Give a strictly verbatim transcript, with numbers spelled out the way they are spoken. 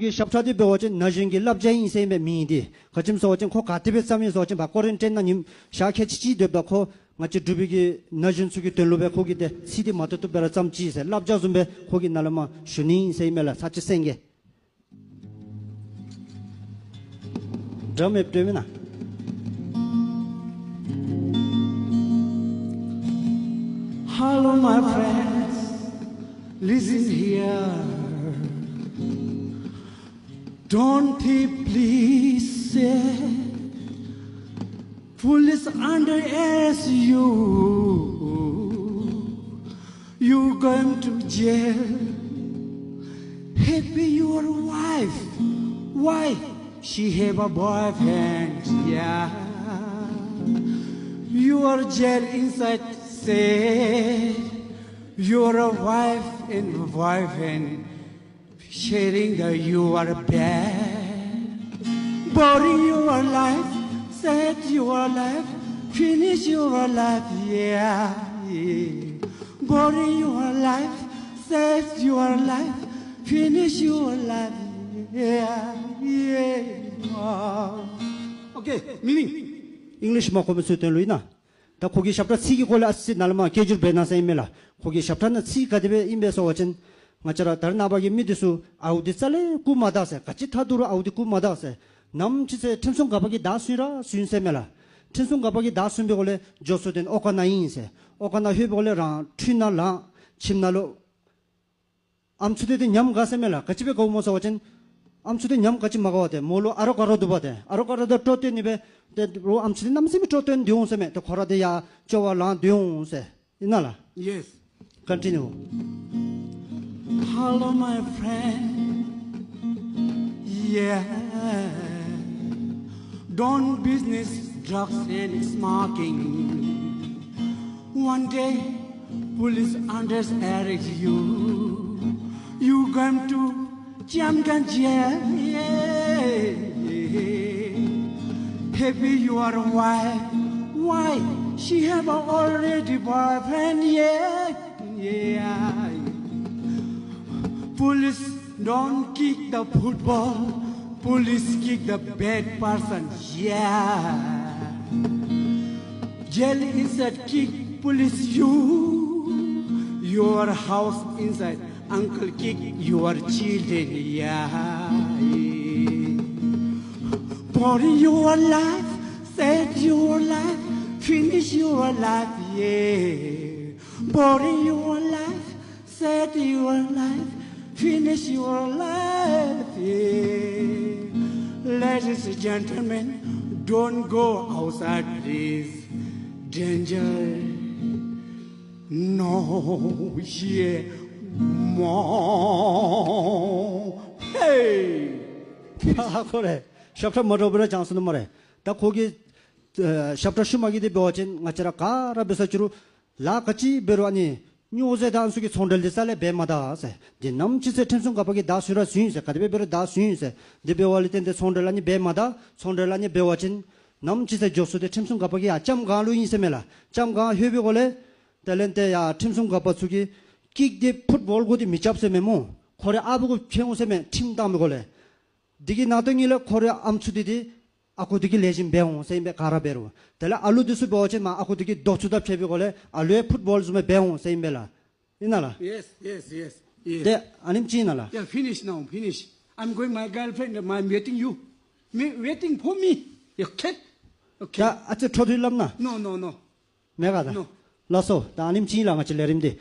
གི་ཞབས་ཁྲ་འདི་འབད་བ་ཅིན་ན་གཞོན་གྱི་བསླབ་བྱ་ཨིན་ཟེར་ཨིན་པས་མིང་འདི། ག་ཅི་སྨོ་ཟེར་བ་ཅིན་ཁོ་ག་དེ་སྦེ་བརྩམས་ཡི་ཟེར་བ་ཅིན་ཕར་ཀོ་རིན་ཊིན་ནང་ཉིནམ་ཞག་ཁལ་གཅིག་གཅིག་སྡོདཔ་ད་ཁོ་ང་བཅས་འབྲུག་པའི་གི་ན་གཞོན་ཚུ་གི་དོན་ལུ་སྦེ་ཁོ་གིས་ཏེ་ཚིག་འདི་མ་བཏུབ་བཏུབ་སྦེ་ར་བརྩམས་ཅི་ཟེར་བསླབ་བྱ་བཟུམ་སྦེ་ཁོ་གིས་ནཱ་ལས་མར་ཞུ་ནི་ཨིན་ཟེར་ཨིན་མས་ལགས། ཚར་གཅིག་གསན་གེ། སྒྲ་མེདཔ་སྤྲོད་མེན་ན། Hello, my friends, listen here. Don't thief, please say. Police under arrest you. You going to jail. Happy your wife. Why? She have a boyfriend. Yeah. You are jail inside. Say your wife and boyfriend sharing the your bed. Boring your life, sad your life, finish your life, yeah, yeah. Boring your life, sad your life, finish your life, yeah, yeah. Okay, meaning. ཨིང་ལིཤ་མ་གོ་མི་ཚུ་དོན་ལུ་ཨིན་ན། ད་ཁོ་གི་ཞབས་ཁྲ་ཚིག་གི་སྐོར་ལས་ཨ་ཙི་ཅིག་ནཱ་ལས་མར་སྐད་སྒྱུར་འབད་གནང་ཟེར་ཨིན་མས་ལགས། ཁོ་གི་ཞབས་ཁྲ་ནང་ཚིག་ག་དེ་སྦེ་ཨིན་པས་ཟེར་བ་ཅིན་ང་བཅས་ར་ད་རེས་ནངས་པ་གི་མི་འདི་ཚུ་ཨའུ་འདི་རྩ་ལས་བཀུག་མ་ད་ཟེར། ག་ཅི་ཐ་དུ་རུང་ཨའུ་འདི་བཀུག་མ་ད་ཟེར། ནམ་ཅིག་ཚེ་ཁྲིམས་སྲུང་འགག་པ་གིས་བདའ་ཟུན་ར་ཟུན་ཟེར་མས་ལགས། ཁྲིམས་སྲུང་འགག་པ་གིས་བདའ་ཟུན་པའི་སྒང་ལས་མགྱོགས་སུ་དེ་ཨོ་ཀ་ནང་ཨིན་ཟེར། ཨོ་ཀ་ནང་ལྷོད་པའི་སྒང་ལས་རང་འཁྲུལ་ནང་ལངས། ཁྱིམ་ནང་ལུ་ཨམ་སྲུ་འདི་ཏེ་ཉམས་དགའ་ཟེར་མས་ལགས། ག་ཅི་སྦེ་དགའཝ་སྨོ་ཟེར་བ་ཅིན་ཨམ་སྲུ་འདི་ཉམས་ག་ཅི་མ་དགའ་བར་ཏེ་མོ་ལུ་ཨ་རོགས་ཨ་རོགས་འདུག་པ་ཏེ། ཨ་རོགས་ཨ་རོགས་དང་སྤྲོ་སྟོན་ནི་སྦེ་ཏེ་རོགས་ཨམ་སྲུ་འདི་གནམ་མེད་ས་མེད་སྤྲོ་སྟོན་སྡོད་འོང་ཟེར་མས། ཏེ་ཁོ་ར་འདི་ཡར་སྐྱོ་བ་ལང་སྡོད་འོང་ཟེར་ཨིན་ན་ལགས། Yes. Continue. Hello, my friend. Yeah. Don't business drugs and smoking. One day, police under arrest you. You going to Chamkan jail. Yeah. Happy your wife. Why? She have a already boyfriend. Yeah. Yeah. Police don't kick the football. Police kick the bad person. Yeah. Jail inside kick police you. Your house inside uncle kick your children. Yeah. Boring your life, sad your life, finish your life. Yeah. Boring your life, sad your life, finish your life. Yeah. Ladies and gentlemen, don't go outside, please. Danger. No, yeah, more. Hey. ཨ་ཁོ་རེ་ཞབས་ཁྲ་མ་འདྲཝ་སྦེ་ར་བྱུང་སོ་ནུག་སྨ་རེ། ད་ཁོ་གི་ཨེ་ཞབས་ཁྲ་ཤུལ་མ་གི་འདི་འབད་བ་ཅིན་ང་བཅས་ར་ག་ར་འབད་ས་ཅི་རུང་ལཱ་ག་ཅི་འབད་རུང་ཨ་ནི་སྨྱོ་རྫས་དང་ཨ་ནི་ཚུ་གི་ཚོང་འབྲེལ་འདི་རྩ་ལས་འབད་མ་ད་ཟེར། འདི་ནམ་ཅིག་ཚེ་ཁྲིམས་སྲུང་འགག་པ་གིས་བདའ་ཟུན་ར་ཟུན་ཟེར། ག་དེ་སྦེ་འབད་རུང་བདའ་ཟུན་ཟེར། འདི་འབདཝ་ལས་བརྟེན་ཏེ་ཚོང་འབྲེལ་ཨ་ནི་འབད་མ་ད། ཚོང་འབྲེལ་ཨ་ནི་འབད་བ་ཅིན་ནམ་ཅིག་ཚེ་མགྱོགས་སུ་ཏེ་ཁྲིམས་སྲུང་འགག་པ་གིས་ཡར་ལྕམ་སྒང་ལུ་ཨིན་ཟེར་མས་ལགས། ལྕམ་སྒང་ལྷོད་པའི་སྒང་ལས་དེ་ལས་ཏེ་ཡར་ཁྲིམས་སྲུང་འགག་པ་ཚུ་གིས་ཀིག་འདི་ཕུཊ་བོལ་གུ་འདི་མི་རྐྱབ་ཟེར་མས་སྨོ། ཁོ་རའི་ཨ་བུ་གུ་ཕན་འོང་ཟེར་མས། ཁྲིམས་བཏང་མི་སྒང་ལས། འདི་གི་ནང་དོན་ཉིད་ལས་ཁོ་རའི་ཨམ་སྲུ་འདི་འདི་ཨ་ཁུ་འདི་གིས་ལེགས་ཤོམ་འབད་འོང་ཟེར་ཨིན་པས། ག་ར་འབད་རུང་། དེ་ལས་ཨ་ལུ་འདི་ཚུ་འབད་བ་ཅིན་མར་ཨ་ཁུ་འདི་གིས་རྡོག་ཚུ་དང་ཕྱད་པའི་སྒང་ལས་ཨ་ལུ་ཡང་ཕུཊ་བོལ་བཟུམ་སྦེ་འབད་འོང་ཟེར་ཨིན་པས་ལགས། ཨིན་ན་ལགས། Yes, yes, yes, yes. ཏེ་ཨ་ནེམ་ཅིག་ཨིན་ན་ལགས། Yeah, finish now, finish. I'm going my girlfriend, I'm waiting you. Me, waiting for me. Okay? Okay. ད་ཨ་ཙི་འཕྲོ་མཐུད་སླབ་ན། No, no, no. མེད་ག་ད། No. ལགས་སོ། ད་ཨ་ནེམ་ཅིག་ཨིན་ལགས། ང་བཅས་ལས་རིམ་འདི་